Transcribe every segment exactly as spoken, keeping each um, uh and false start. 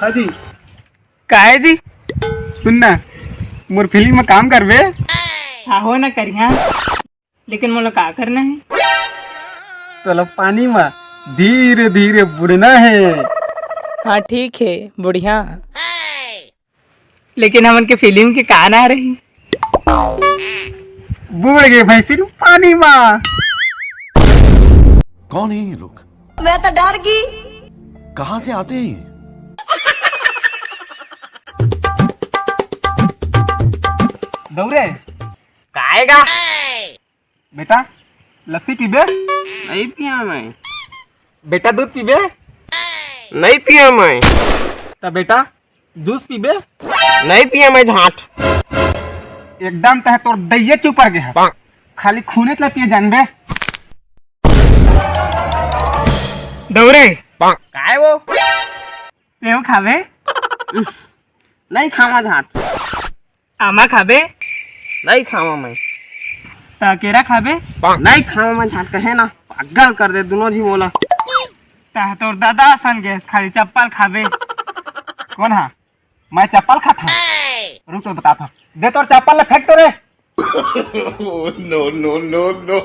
हाँ जी। काहे जी? सुन ना, मोर फिल्म में काम करबे? हाँ, हो ना करिहा, लेकिन मोला का करना है? तोला पानी में धीरे धीरे बुड़ना है। हाँ, ठीक है, बुड़िया। लेकिन हमन के फिल्म के का नाम रही? बुड़ गे भैंसिन पानी मा। कौन है ये लोग? मैं तो डर गई। कहाँ से आते हैं ये? दौरे। काएगा? बेटा, लस्सी पीबे? नहीं पिया मैं। बेटा, दूध पीबे? नहीं पिया मैं। त बेटा, जूस पीबे? नहीं पिया मैं झाट। एकदम तह तोर दइये चुपर गे ह। खाली खूने च ल पिए जानबे। दौरे। काय वो? सेव खाबे? नहीं खावा झाट। आमा खाबे? नहीं खावा मैं। त केरा खाबे? नहीं खावा मैं झाट, कहे ना, पागल कर दे दोनों जी मोला। तह तोर दादा असन गेस, खाली चप्पल खाबे। कौन हा? मैं चप्पल खाता। रुक तो बताता। दे तोर चप्पल ले फेंक तो रे। Oh, no, no, no, no।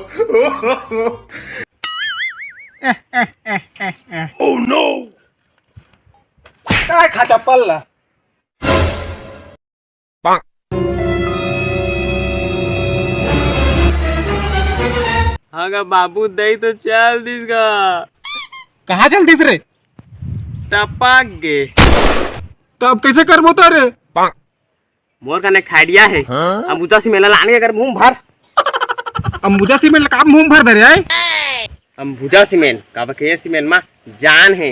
Oh, no। काय खा चप्पल ला? हाँ गा बाबू, दई तो चल दिस गा। कहाँ चल दिस रे? टपक गे। तो अब कैसे करबो तो रे? मोर कने एक idea है। हाँ? अंबुजा सीमेंट ला लाने अगर मुंह भर। अंबुजा सीमेंट ला का मुंह भर दे रे, आय? अंबुजा सीमेंट, काबर के सीमेंट मा जान है।